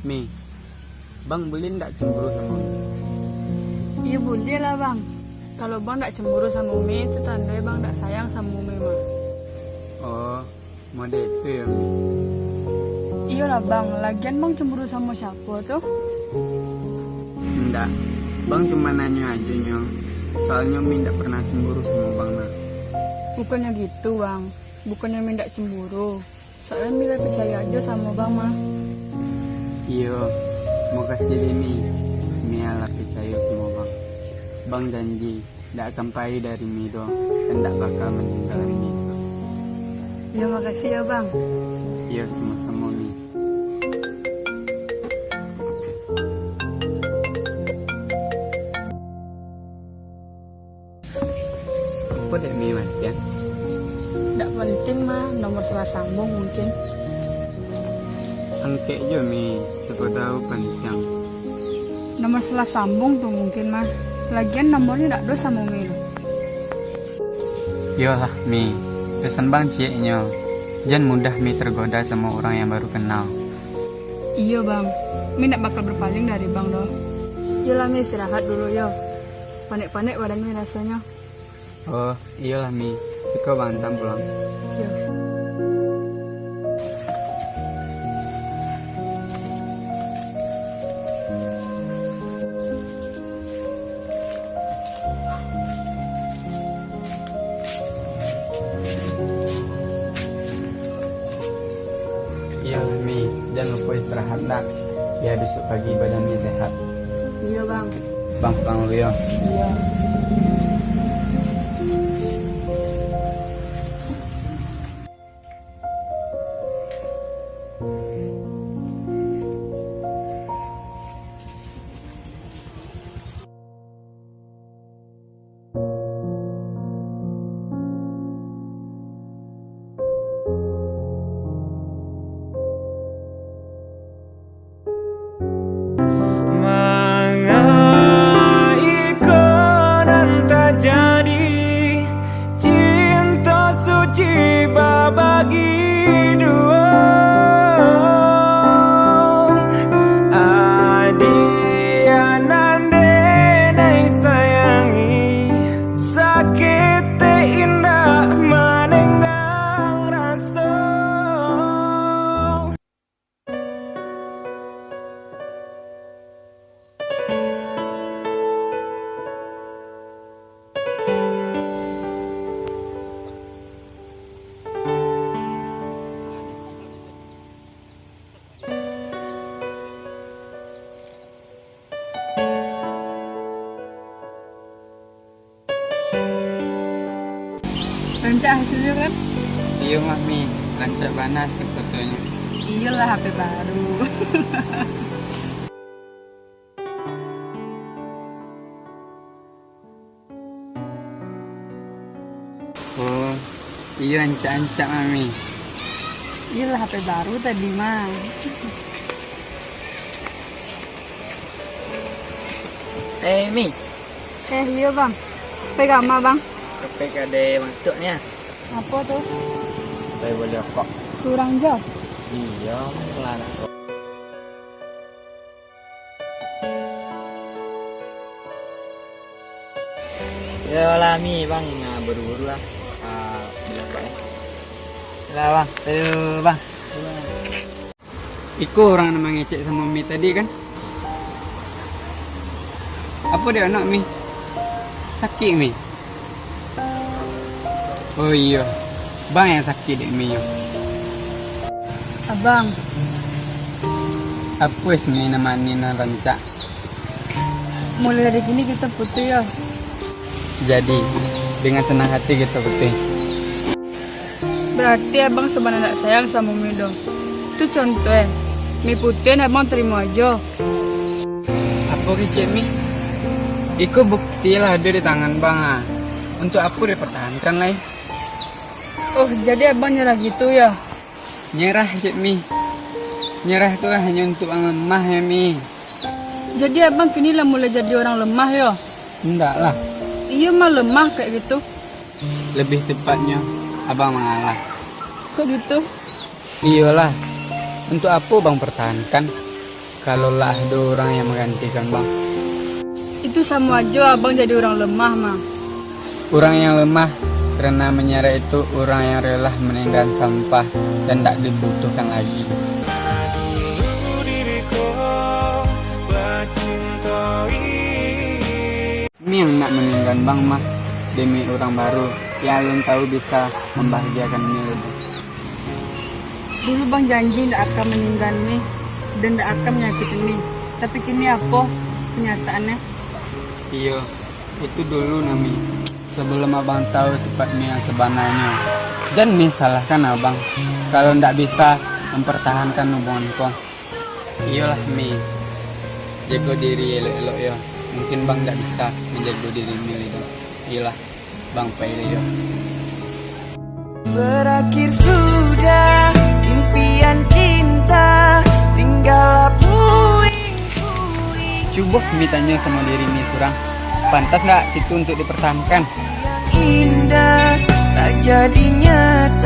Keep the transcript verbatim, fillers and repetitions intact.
Mi, bang buliah ndak cemburu samo Mi? Iyo buliah lah bang. Kalau bang ndak cemburu samo Mi, itu tandoe bang ndak sayang samo Mi mah. Oh, model itu yo Mi? Iyolah bang, lagian bang cemburu samo siapo tu? Ndak, bang cuma nanyo ajo nyo. Soalnyo Mi ndak pernah cemburu samo bang nah. Bukannyo gitu bang, bukannyo Mi ndak cemburu. Soalnyo Mi lah picayo ajo samo bang mah. Iyo, makasih deh Mi. Mi lah picayo samo bang. Bang janji, dak akan pai dari Mi doh, dan dak bakal maninggalkan Mi doh. Iyo makasih yo bang. Iyo, samo-samo Mi. Apo dek Mi mantiang? Ndak penting mah, nomor salah sambung mungkin. Angkek jo Mi, siapo tahu pantiang. Nomor salah sambung tu mungkin mah. Lagian nomornyo ndak ado samo Mi tu. Iyolah Mi, pesan bang cieknyo, jan mudah Mi tergoda samo urang yang baru kenal. Iyo bang, Mi ndak bakal berpaling dari bang doh. Iyolah Mi istirahat dulu yo. Panek-panek badan Mi rasonyo. Oh, iyolah Mi. Siko bang antam pulang. Yo. Iyo Mi, jan lupo istirahat nak. Biar besok pagi badan Mi sehat. Iyo bang. Bang pulang dulu yo. Iyo. Manga iko nan tajadi, cinto suci babagi duo. Adiak nan den ai sayangi, saketek indak manenggang raso. Rancak hasilnyo kan? Iyo mah Mi, rancak bana hasil fotonyo. Iyolah H P baru. Oh, iyo rancak-rancak mah Mi. Iyolah H P baru tadi mah. Eh Mi, Eh, iyo bang. Apa kama bang? Apa kade mantuk ni ah? Apa tu? Apa boleh rokok? Surang jo. Iyo lah nak. Yo lah Mi bang, ah, buru-buru lah. Ah, bilang bang eh. Lah bang, ayo bang. Iko urang nan mangecek samo Mi tadi kan? Apo dek anak Mi? Sakik Mi? Oh iyo, bang yang sakik dek Mi yo. Abang. Apo es Mi nan manih nan rancak? Mulai dari kini kito putuih yo. Jadi, dengan senang hati kito putuih. Berarti abang sabana ndak sayang samo Mi doh. Tu contoh eh, Mi putuihan abang tarimo ajo. Apo kecek Mi? Iko bukti lah ado di tangan bang ah. Untuk apo dipertahankan lai? Oh, jadi abang nyerah gitu yo? Nyerah cek Mi. Nyerah tu lah hanyo untuk urang lemah ya Mi. Jadi abang kini lah mulai jadi urang lemah yo? Ndak lah. Iyo mah lemah kayak gitu. Lebih tepatnyo, abang mangalah. Kok gitu? Iyolah, untuk apo bang pertahankan? Kalau lah ado urang yang manggantikan, Bang. Itu samo ajo abang jadi urang lemah, mah. Urang yang lemah karena manyarah itu urang yang rela maninggakan sampah dan dak dibutuhkan lagi. Mi yang nak maninggakan Bang mah demi urang baru yang alun tahu bisa mambahagiakan Mi lai. Dulu Bang janji ndak akan maninggakan Mi dan ndak akan manyakiti Mi. Tapi kini apo kenyataannyo? Iyo, itu dulu nah Mi. Sabalum abang tahu sifat Mi yang sabananyo. Jan Mi salahkan abang kalau ndak bisa mampartahankan hubungan ko. Iyolah Mi, jago diri elok-elok yo. Mungkin Bang ndak bisa manjago diri Mi lai tu. Iyolah, Bang pai lai yo. Berakhir sudah impian cinta, tinggallah puing-puing. Cubo Mi tanyo samo diri Mi surang, pantas ndak situ untuk dipartahankan? Indah, tak jadi nyata.